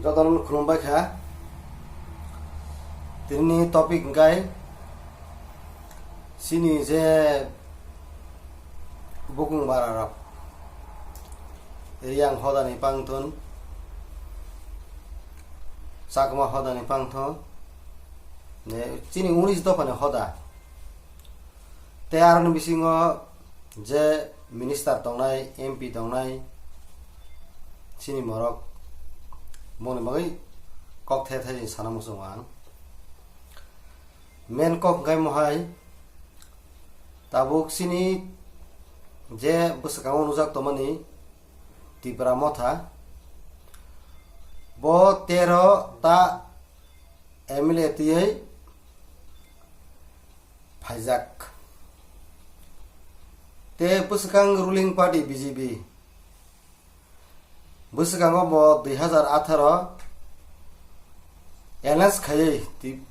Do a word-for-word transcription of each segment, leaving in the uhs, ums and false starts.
Jotono khulumbai kha. Tini topic hwnkhe chini je bukung bara rok, Riyang hodani pangthun, Chakma hodani pangthun, ne chini unis dophani hoda. Tei aroni bisingo je minister tongnai, M P tongnai, chini morok boni bagwi kok the the sana muchungo ang. Main kok hwnkhe mohai, tabuk chini je bwskango nujak tongmani Tipra Motha, bo tero ta M L A twiwi phaijak. Tei bwswkang ruling party B J P, bwswkango bo dui hazar atharo alliance khaiwi twi-,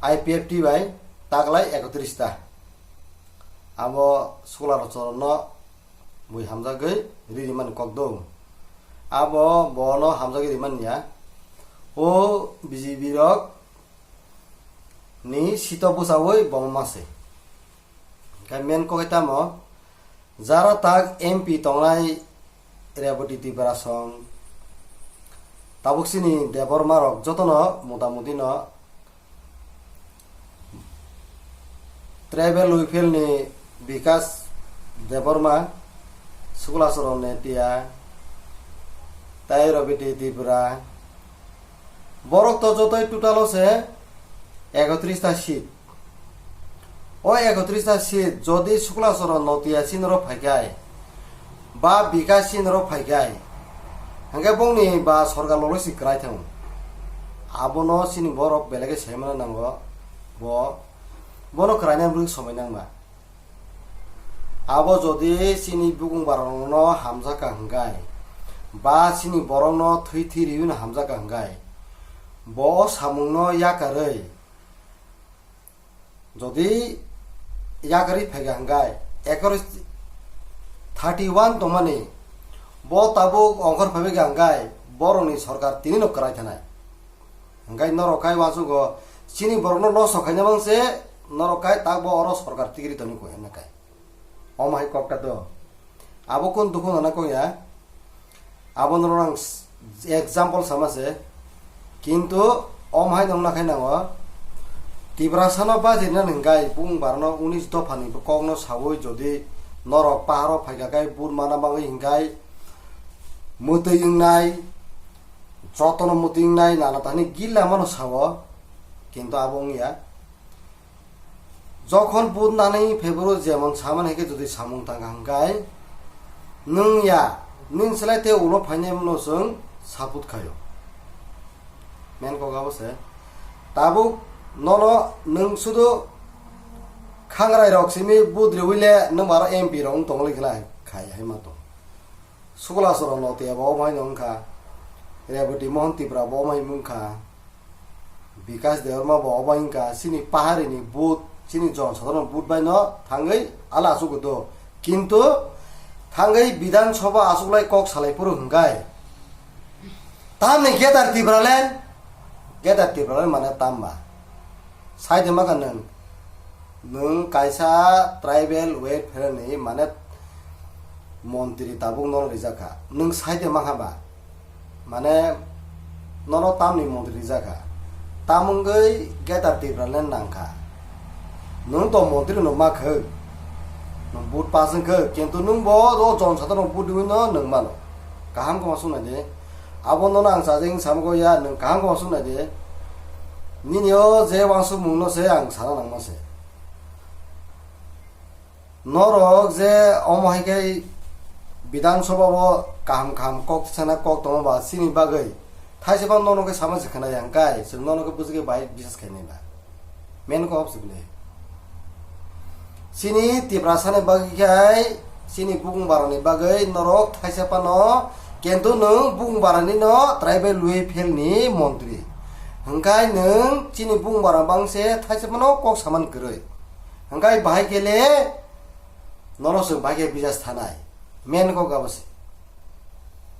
I P F T bai taklai ekotris ta. Abo Sukla Choron no bui hamjagwi ri rimani kok do. Abo bono hamjagwi rimani ya. O B J P rok ni sito bwchawi bomo ma se. Hwnkhe main kok hai tamo, jara tak M P tongnai Rebati Tiprasong, tabuk chini Debbarma rok jotono motamuti no tribal welfare ni Bikas Debbarma, Sukla Choron Netia, tai Rebati Tripura, borok to jotoi total o se ekotris ta seat. O ekotris ta seat jodi Sukla Choron Netia chini rok phaikai, ba Bikas chini rok phaikai, hwnkhe bongni ba sorkar loloi si kwrai thango. Abono chini borok belai khe sai mano nango, bo, bono kwraina bwrwi somai nangma. Abo jodi chini bukung barokno hamjak ka hwnkhe, ba chini borokno thwi thwi riwino hamjak ka hwnkhe, bo o samungno yakarwi, jodi yakarwi phaikha hwnkhe, ekoro thirty one tongmani, bo tabuk ongkhor phaibai kha hwnkhe, borokni sorkar tinino kwrai thanai. Hwnkhe norok kai uansukgo, chini borokno loso khaina mangse, norok kai takbo oro sorkar tikiri toni koi hwnna kai. Omo hai kokta do. Abo kun dukhu nana kok ya. Abo norok ang s-, example sama se. Kintu omo hai nongna khai nango. Tiprasano bajirna hwnkhe bung barno unis dophani kokno sawi jodi norok paharo phaikha khai vote mana bagwi hwnkhe mwtwi wngnai, jotono mwtwi wngnai nana tani gila mano sao. Kintu abo wngya. Jokhon vote nani February jemon samani hwnkhe jodi samung tangkha hwnkhe nwng ya, nwng selai tei ulo phainai mano chwng support khaio. Main kok abo se. Tabuk nono nwng sudu khangrai rok simi vote riwi le nwng aro M P rok wng tongli khna khai hai ma tong. Sukla Choron Netia bo omo hai no wngkha. Rebati Mohan Tripura bo omo hai wngkha. Bikas Debbarma bo obo wngkha chini paharini vote, chini jon sadharano vote bai no thangwi ala asuk do. Kintu thangwi Bidhan Sabha asuklai kok salai phuru hwnkhe tamni Greater Tipraland, Greater Tipraland mane tamba? Sai de maka nwng, nwng kaisa tribal welfare ni mane montri tabuk nono rijak kha. Nwng sai de maka ba? Mane, nono tamni montri rijak kha? Tam wngwi Greater Tipraland nang kha. Nwng to montri no ma khwk. Nwng vote pass wng khwk, kintu nwng bo o jon sadharano vote riwi no nwng mano. Kaham khe ma sung nai di. Abo nono ang chajak wng samgo ya, nwng kaham khe ma sung nai di. Nini o je uansukmung no se ang sana nangma se. Norok je omo hai khe Bidhan Sabha o kaham kaham kok sana kok tongma ba chini bagwi thaisa phano nono khe sama se khna ya hwnkhe chwng nono khe bwswk khe bai bisas khainai ba? Main kok se bini. Chini Tiprasa ni bagwi khe chini bukung bara ni bagwi norok thaisa phano, kintu nwng bukung bara ni no tribal welfare ni montri hwnkhe nwng chini bukung bara bangse thaisa phano kok saman kwrwi. Hwnkhe bahai khe le nono chwng bahai khe bisas thanai. Main kok abo se.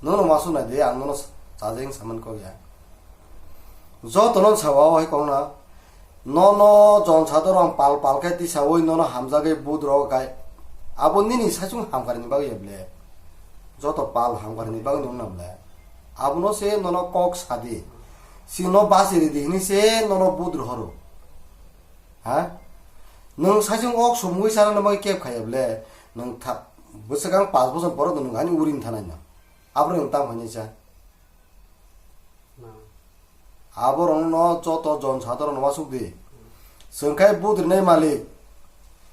Nono ma swnai de, ang nono chajeng saman kok ya. Jotono sawa o hai kok na. Nono jon sador ang pal pal khe tisawi nono hamjagwi but rok kai. Abo nini saichung hamkar ni bagwi ya ble. Joto pal hamkar ni bagwi nung na ble. Abono se nono kok sadi. Si no basi ridi hini se nono but rohoro. Ha? Nwng saichung ok sumui sana nang bagwi kep khaya ble. Nwng tha-, bwswk ang pas bosor borok nwng ani urin thanai na. Abro nwng tam hanya cha. Aborokno joto jon sadorokno uansuk di. Chwng khai but rinai malik.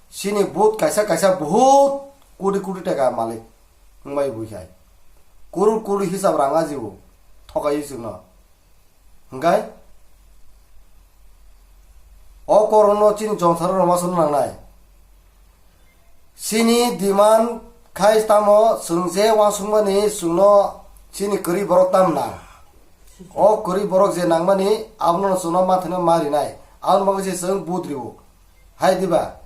Chini but kaisa kaisa bahut koti koti taka malik wngbai bui khai. Kurur kurur hisab rang ajibo. Thokai chwngno. Hwnkhe o korokno chini jon sadorokno uansukna nangnai. Chini demand khai tamo chwng je uansukmani chwngno chini kwrwi borok tam nang. O kwrwi borok je nangmani abono chwngno ma thwngno ma rinai. Aboni bagwi se chwng but rio. Hai diba?